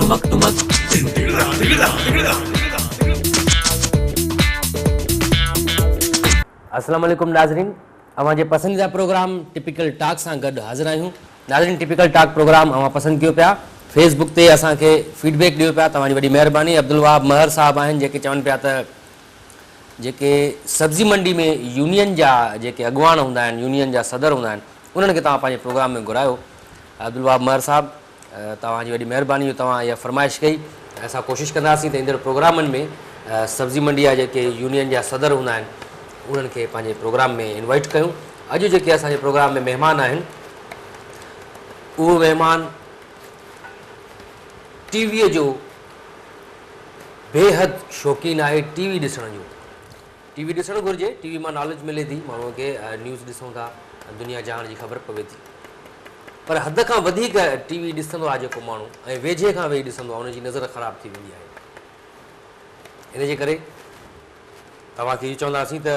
टुमक टुमक। अस्सलाम वालेकुम नाज़रीन, अव्हां जे पसंदीदा प्रोग्राम टिपिकल टॉक सां गॾु हाज़िर आहियूं। नाज़रीन, टिपिकल टॉक प्रोग्राम अव्हां पसंदि कयो पिया, फेसबुक ते असांखे फीडबैक ॾियो पिया, तव्हांजी वॾी महिरबानी। अब्दुल वहाब महर साहब आहिनि जेके चवनि पिया त जेके सब्ज़ी मंडी में यूनियन जा जेके अॻुवाण हूंदा आहिनि, यूनियन जा सदर हूंदा आहिनि, उन्हनि खे तव्हां पंहिंजे प्रोग्राम में घुरायो। अब्दुल वहाब महर साहब, तव्हांजी वॾी महिरबानी जो तव्हां इहा फरमाइश कई। असां कोशिशि कंदासीं त ईंदड़ प्रोग्रामनि में सब्ज़ी मंडी जा जेके यूनियन जा सदर हूंदा आहिनि उन्हनि खे पंहिंजे प्रोग्राम में इनवाइट कयूं। अॼु जेके असांजे प्रोग्राम में महिमान आहिनि, उहो महिमान टीवीअ जो बेहद शौक़ीन आहे। टीवी ॾिसण जो, टीवी ॾिसणु घुरिजे, टीवी मां नॉलेज मिले थी माण्हूअ खे, न्यूज़ ॾिसूं था, दुनिया जहान जी ख़बर पवे थी, पर हद खां वधीक टीवी ॾिसंदो आहे जेको माण्हू ऐं वेझे खां वेही ॾिसंदो आहे, हुनजी नज़र ख़राबु थी वेंदी आहे। इन जे करे तव्हांखे इहो चवंदासीं त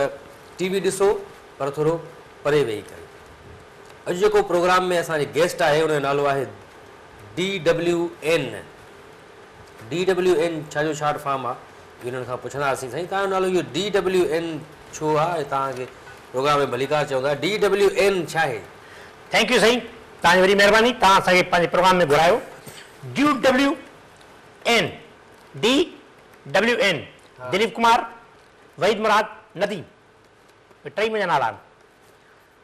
टीवी ॾिसो पर थोरो परे वेही करे। अॼु जेको प्रोग्राम में असांजे गेस्ट आहे हुनजो नालो आहे D W N. D W N छा जो शॉर्ट फॉर्म आहे, इन्हनि खां पुछंदासीं, साईं तव्हांजो नालो इहो डी डब्ल्यू एन छो आहे? ऐं तव्हांखे प्रोग्राम में भलीकार चवंदा, डी डब्ल्यू एन छा आहे? Thank you साईं, तव्हांजी वॾी महिरबानी, तव्हां असांखे पंहिंजे प्रोग्राम में घुरायो। D W N, D W N, Dilip Kumar, Waheed Murad, Nadeem, टई मुंहिंजा नाला आहिनि।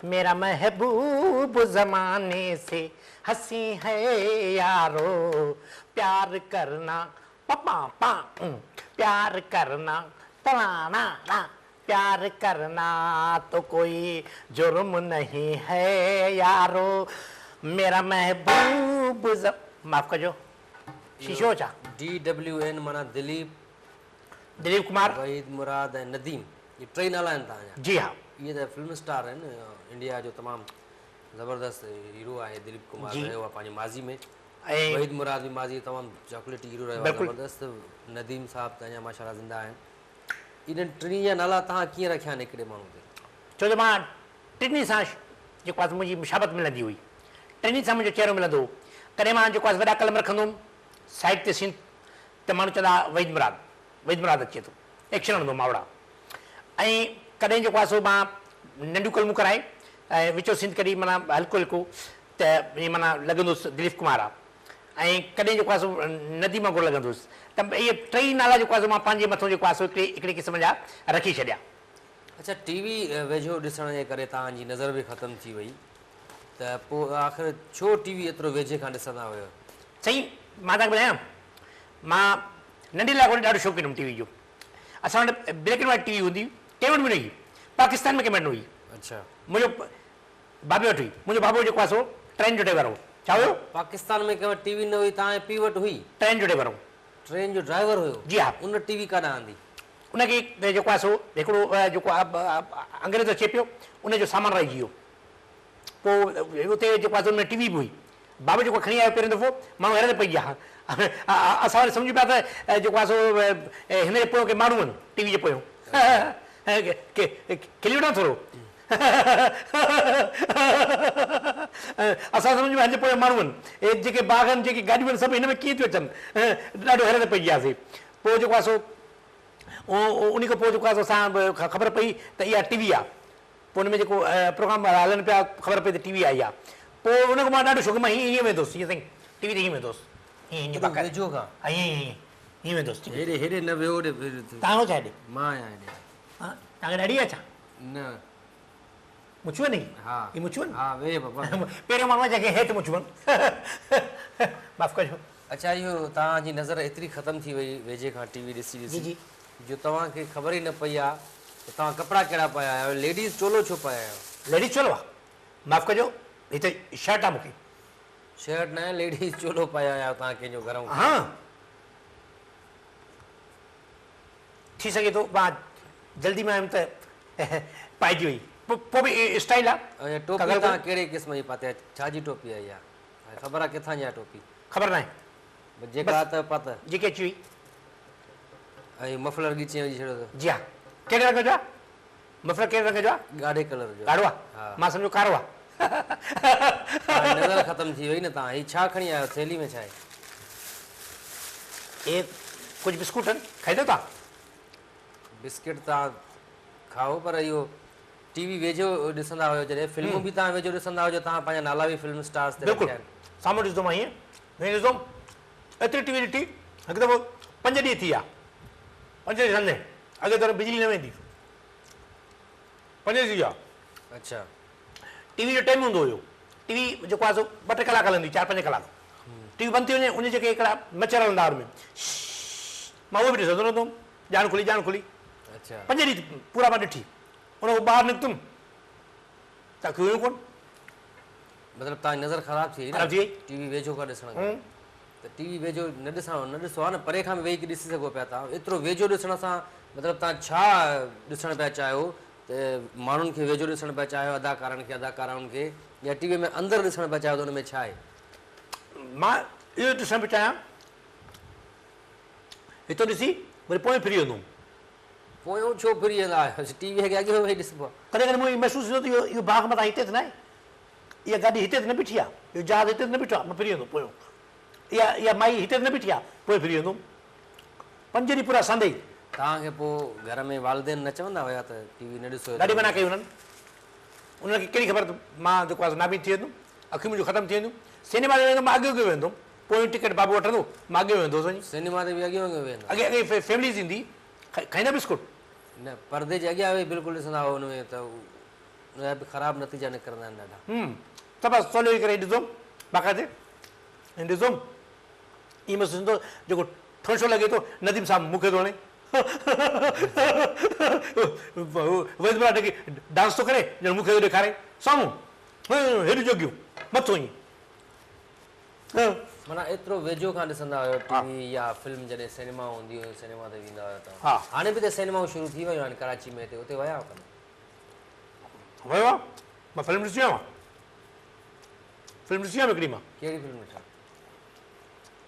मेरा महबूब ज़माने से हसी है यारो, प्यार करना पपा पा, प्यार करना तराना रा, प्यार करना तो कोई जुर्म नहीं है यारो, मेरा महबूब माफ़ कजो, शीशो छा? डी डब्ल्यू एन माना दिलीप, दिलीप कुमार, वहीद मुराद ऐं नदीम, इहे टई नाला आहिनि तव्हांजा? जी हा। इहे त फिल्म स्टार आहिनि, इंडिया जो तमामु ज़बरदस्त हीरो आहे दिलीप कुमार, रहियो आहे पंहिंजे माज़ी में। ऐं वहीद मुराद बि माज़ी तमामु चॉकलेटी हीरो रहियो आहे, ज़बरदस्त। नदीम साहब त अञा माशाअल्लाह ज़िंदा आहिनि। इन्हनि टिनी जा नाला तव्हां कीअं रखिया आहिनि हिकिड़े माण्हू ते? छो जो मां टिनी सां जेको आहे मुंहिंजी मुशाबत मिलंदी हुई, टिनी सां मुंहिंजो चहिरो मिलंदो हो। कॾहिं मां जेको आहे वॾा कलम रखंदो हुउमि साइड ते सीन, त माण्हू चवंदा वहीद मुराद, वहीद मुराद अचे थो, एक्शन हणंदो मावड़ा। ऐं कॾहिं जेको आहे सो मां नंढियूं कलमूं कराए ऐं विचो सिंध कढी माना हल्को हल्को, त ईअं माना लॻंदो हुउसि दिलीप कुमार आहे। ऐं कॾहिं जेको आहे सो नदीम वांगुरु लॻंदो हुउसि। त इहे टई नाला जेको आहे सो मां पंहिंजे मथां जेको आहे सो हिकिड़े क़िस्म जा रखी छॾिया। अच्छा, टीवी वेझो ॾिसण जे करे तव्हांजी नज़र बि ख़तमु थी वई, त पोइ आख़िर छो टीवी एतिरो वेझे खां ॾिसंदा हुयो? साईं मां तव्हांखे ॿुधायां, मां नंढे लाइ ॾाढो शौक़ीन हुउमि टीवी जो। असां वटि ब्लैक एंड वाइट टीवी हूंदी हुई, कंहिं वटि बि न हुई, पाकिस्तान में कंहिं वटि न हुई। अच्छा। मुंहिंजो बाबे वटि हुई, मुंहिंजो बाबो जेको आहे सो ट्रेन जो ड्राइवर हो। छा हुयो? पाकिस्तान में कंहिं वटि टीवी न हुई, तव्हांजे पीउ वटि हुई? ट्रेन जो ड्राइवर हो। ट्रेन जो ड्राइवर हुयो? जी हा। उन टीवी काॾां आंदी? उनखे जेको आहे सो हिकिड़ो जेको आहे अंग्रेज़ अचे पियो, उनजो सामान रहिजी वियो, पोइ उते जेको आहे सो हुन में टीवी बि हुई। बाबो जेको खणी आयो पहिरियों दफ़ो, माण्हू हैरान पइजी विया। असां वरी सम्झूं पिया त जेको आहे सो हिन जे पोयां के माण्हू आहिनि, टीवी जे पोयां। खिली वठो थोरो। असां सम्झूं पिया हिन जे पोयां माण्हू आहिनि, हे जेके बाग़ आहिनि, जेके गाॾियूं आहिनि, सभु हिन में कीअं थियूं अचनि? ॾाढो हैरान पइजी वियासीं। पोइ जेको आहे सो उन खां पोइ जेको आहे सो असां ख़बर पई त इहा टीवी आहे। पोइ हुन में जेको प्रोग्राम हलनि पिया, ख़बर पई त टीवी आई आहे। पोइ उन खां मां ॾाढो शौक़ु, मां हीअं हीअं वेंदो हुउसि, हीअं साईं टीवी ते हीअं वेंदो हुउसि, हीअं हीअं बाक़ाइदा। वेझो खां? हा, हीअं हीअं हीअं वेंदो हुउसि। हेॾे हेॾे न वियो, होॾे तव्हां छा हेॾे? मां आहियां हेॾे। हा, तव्हांखे ॾाढी आहे छा? न। मुछूं आहिनि? हा। ही मुछूं आहिनि? हा, वेह बाबा। पहिरियों माण्हू आहे जंहिंखे हेठि मुछूं आहिनि। माफ़ कजो। अच्छा, इहो तव्हांजी नज़र एतिरी ख़तमु थी वई वेझे खां टीवी ॾिसी ॾिसी, जी, जी। जो तव्हांखे ख़बर ई न पई आहे त तव्हां कपिड़ा कहिड़ा पाया आहियो? लेडीज़ चोलो छो पाया आहियो? लेडीज़ चोलो आहे? माफ़ कजो, ही त शर्ट आहे मूंखे। शर्ट न आहे, लेडीज़ चोलो पाया आहियो तव्हां कंहिंजो घर मां? हा, थी सघे थो, मां जल्दी में आयुमि त पाइजी वई। पोइ बि स्टाइल आहे। ऐं टोपी तव्हां कहिड़े क़िस्म जी पाती आहे? छाजी टोपी आहे इहा? ख़बर आहे किथां जी आहे टोपी? ख़बर न आहे। जेका त पात जेके अची वई। ऐं मफलर ॻिचीअ विझी छॾियो अथव? जी हा। कहिड़े रंग जो आहे मफलर? कहिड़े रंग जो आहे? ॻाढ़े कलर जो। ॻाढ़ो आहे? हा। मां सम्झो कारो आहे। नज़र ख़तमु थी वई न तव्हां। हीअ छा खणी आयो थैली में? छा आहे? اهي ڪجهه بسڪوٽ آهن، کائيندؤ توهان؟ بسڪٽ توهان کائو پر اهو ٽي وي ويجهو ڏسندا هيو جڏهن فلمون به توهان ويجهو ڏسندا هجو توهان پنهنجا نالا به فلم اسٽارز تي بلڪل رکيا آهن. سامهون ڏسندو مان هيئن هيئن ڏسندو هوم ايتري ٽي وي ڏٺي هڪ دفعو پنج ڏينهن ٿي ويا پنج ڏينهن سندي اڳي طرح بجلي نه ويندي پنج ڏينهن ٿي ويا. اڇا. ٽي وي جو ٽائيم هوندو هيو ٽي وي جيڪو آهي سو ٻه ٽي ڪلاڪ هلندي چار پنج ڪلاڪ ٽي وي بند ٿي وڃي ان جيڪي هڪڙا مڇر هلندا هئا ان ۾ مان اهو به ڏسندو رهندو هوم ڄاڻ کلي ڄاڻ کلي اڇا. پنج ڏينهن پورا مان ڏٺي ان کان ٻاهر نڪتم ته اکيون هيون ڪونه. مطلب توهان جي نظر خراب ٿي وئي نه خراب ٿي وئي. ٽي وي ويجهو کان ڏسڻ کان ته ٽي وي ويجهو نه ڏسڻ نه ڏسو ها نه پري کان به ويهي ڏسي سگهو پيا توهان ايترو ويجهو ڏسڻ سان مطلب توهان ڇا ڏسڻ پيا چاهيو ته ماڻهن کي ويجهو ڏسڻ پيا چاهيو اداڪارن کي اداڪارائن کي يا ٽي وي ۾ اندر ڏسڻ پيا چاهيو ته ان ۾ ڇا آهي. مان اهو ڏسڻ پيو چاهيان هتو ڏسي وري پويون ڦري ويندو هوم. پويون ڇو ڦري ويندا آهيو؟ ٽي ويء کي اڳيون ويهي ڏسبو آهي. ڪڏهن ڪڏهن مون کي محسوس ٿيندو ته اهو باغ متان هتي ته ناهي، اها گاڏي هتي ته نه بيٺي آهي، اهو جهاز هتي ته نه بيٺو آهي، مان ڦري ويندو هوم پويون. اها اها مائي هتي ته نه بيٺي آهي، پوء ڦري ويندو هوم. پنج ڏينهن پورا ساندهه ئي. توهان کي پوء گهر ۾ والدين نه چوندا هيا ته ٽي وي نه ڏسو ايترو؟ ڏاڍي منع ڪئي هنن. انهن کي ڪهڙي خبر ته مان جيڪو آهي سو نابين ٿي ويندم، اکيون منهنجون ختم ٿي وينديون. سئنيما تي ويندم مان اڳيون اڳيون ويندم. پويون ٽڪيٽ بابو وٺندو، مان اڳيون ويندو هوس وڃي. سئنيما تي به اڳيون اڳيون ويهندا. اڳي اڳي فيمليز ايندي، کائيندا بسڪوٽ؟ نه، پردي جي اڳيان ويهي بلڪل ڏسندا هئا ان ۾ ته ان جا به خراب نتيجا نڪرندا آهن ڏاڍا. هم، صفا سولو ئي ڪري ڏسندم باقاعدي ۽ ڏسندم ائين محسوس ٿيندو جيڪو ٺونشو لڳي ٿو نديم صاحب مون کي ٿو هڻي وحيد مراد جيڪي ڊانس ٿو ڪري ڄڻ مون کي ٿو ڏيکاري سامهون هيڏيون جوڳيون مٿو ائين. معنيٰ ايترو ويجهو کان ڏسندا هيو ٽي وي يا فلم جڏهن سئنيما هوندي هيون سئنيما تي ويندا هيو توهان هاڻي به ته سئنيمائون شروع ٿي ويون آهن ڪراچي ۾ هتي اتي ويا آهيو ڪڏهن؟ ويو آهيان مان فلم ڏسي آيو آهيان فلم ڏسي آيم هڪڙي مان. ڪهڙي فلم ڏٺا؟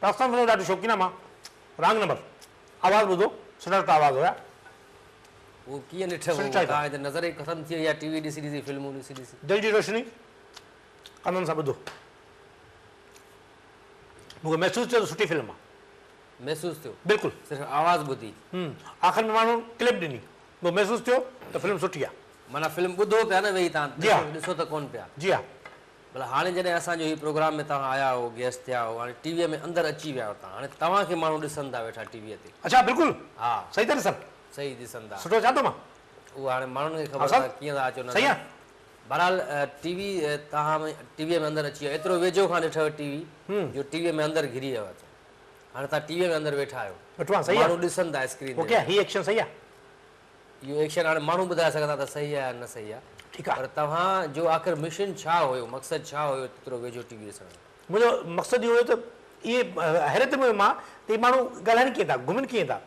پاڪستان فلم جو ڏاڍو شوقين آهيان مان رانگ نمبر آواز ٻڌو سٺا سٺا آواز هيا. اهو ڪيئن ڏٺو توهان جي ته نظر ئي ختم ٿي وئي آهي ٽي وي ڏسي ڏسي فلمون ڏسي ڏسي. دل جي روشني ڪنن سان ٻڌو. مون کي محسوس ٿيو ته سٺي فلم آ. محسوس ٿيو؟ بلڪل. صرف آواز ٻڌي؟ هم. آخر ۾ ماڻهن ڪلپ ڏني. مون کي محسوس ٿيو ته فلم سٺي آ. معنيٰ فلم ٻڌو پيا نه ويهي توهان جي ها. ڏسو ته ڪونه پيا. جي ها. ڀلا هاڻي جڏهن اسان جو هي پروگرام ۾ توهان آيا آهيو گيسٽ ٿيا آهيو هاڻي ٽي ويء ۾ اندر اچي ويا آهيو توهان هاڻي توهان کي ماڻهو ڏسن ٿا ويٺا ٽي ويء تي. اڇا بلڪل. ها. صحيح ٿا ڏسن. صحيح ڏسن ٿا. سٺو اچان ٿو مان. اهو هاڻي ماڻهن کي خبر ته ڪيئن ٿا اچو نظر. صحيح آ. بھرحال ٽي وي توهان ۾ ٽي وي ۾ اندر اچي ويو ايترو ويجهو کان ڏٺو ٽي وي جو ٽي وي ۾ اندر گهري ويو اچو هاڻي توهان ٽي وي ۾ اندر ويٺا آهيو ويٺو آهيان صحيح ماڻهو ڏسن ٿا اسڪرين تي اوڪي هي ايڪشن صحيح آهي اهو ايڪشن هاڻي ماڻهو ٻڌائي سگهندا ته صحيح آهي يا نه صحيح آهي ٺيڪ آهي پر توهان جو آخر مشن ڇا هيو مقصد ڇا هيو ايترو ويجهو ٽي وي ڏسڻ جو منهنجو مقصد اهو هيو ته اهي حيرت ۾ مان ته اهي ماڻهو ڳالهائن ڪيئن ٿا گهمن ڪيئن ٿا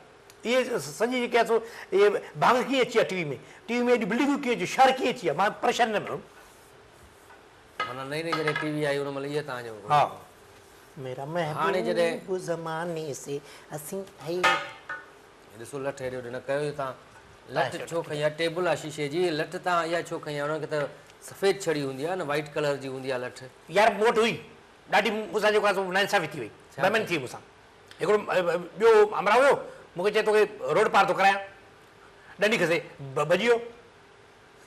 اهي سڄي جيڪي آهي سو اهي باغ ڪيئن اچي ويا ٽي وي ۾ ٽي وي ۾ ايڏيون بلڊنگون ڪيئن اچي ويون شهر ڪيئن اچي ويا مان پريشاني نه ۾ هيم. معنيٰ نئين نئين جڏهن ٽي وي آئي ان مهل اهي توهان جو ها ميرا محبوب زماني سي حسين هي. ڏسو لٺ هيڏي هوڏي نه ڪيو جو توهان لٺ ڇو کنئي آهي ٽيبل آهي شيشي جي لٺ توهان اها ڇو کنئي آهي ان کي ته سفيد ڇڙي هوندي آهي نه وائيٽ ڪلر جي هوندي آهي لٺ. يار مون وٽ هئي ڏاڍي مون سان جيڪو آهي سو ناانصافي ٿي وئي بيماني ٿي وئي مون سان. هڪڙو ٻيو همراهه هيو، مون کي چئي توکي روڊ پار ٿو ڪرايان. ڏنڊي کسي ڀڄي ويو.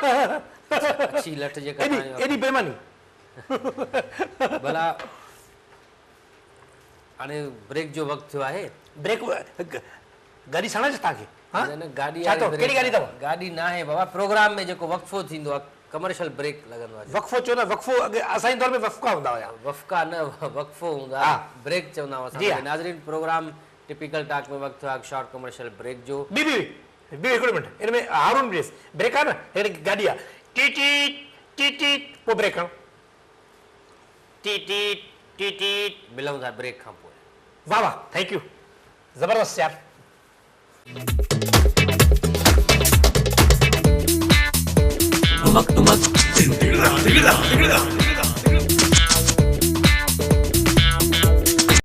اڇي لٺ جيڪا ايڏي ايڏي بيماني. ڀلا هاڻي بريڪ جو وقت ٿيو آهي. بريڪ گاڏي ساڻ اچي توهان کي؟ ها نه نه گاڏي ڇا اٿو ڪهڙي گاڏي اٿو؟ گاڏي ناهي بابا پروگرام ۾ جيڪو وقفو ٿيندو آهي ڪمرشل بريڪ لڳندو آهي. وقفو چئو نه وقفو اڳي اسان جي دور ۾ وفقا هوندا هيا. وفقا نه وقفو هوندو آهي بريڪ چوندا هئا اسان کي. ناظرين پروگرام ٽپيڪل ٽاڪ ۾ وقت ٿيو آهي هڪ شارٽ ڪمرشل بريڪ جو. بي بي بي هڪڙو منٽ ان ۾ هارون به ڏيس بريڪ آهي نه هڪڙي گاڏي آهي ٽي ٽي ٽي ٽي پوء بريڪ هڻ. ٽي ٽي ٽي ٽي ملون ٿا بريڪ کان پوء. واه واه thank you زبردست يار. ٽمڪ ٽمڪ.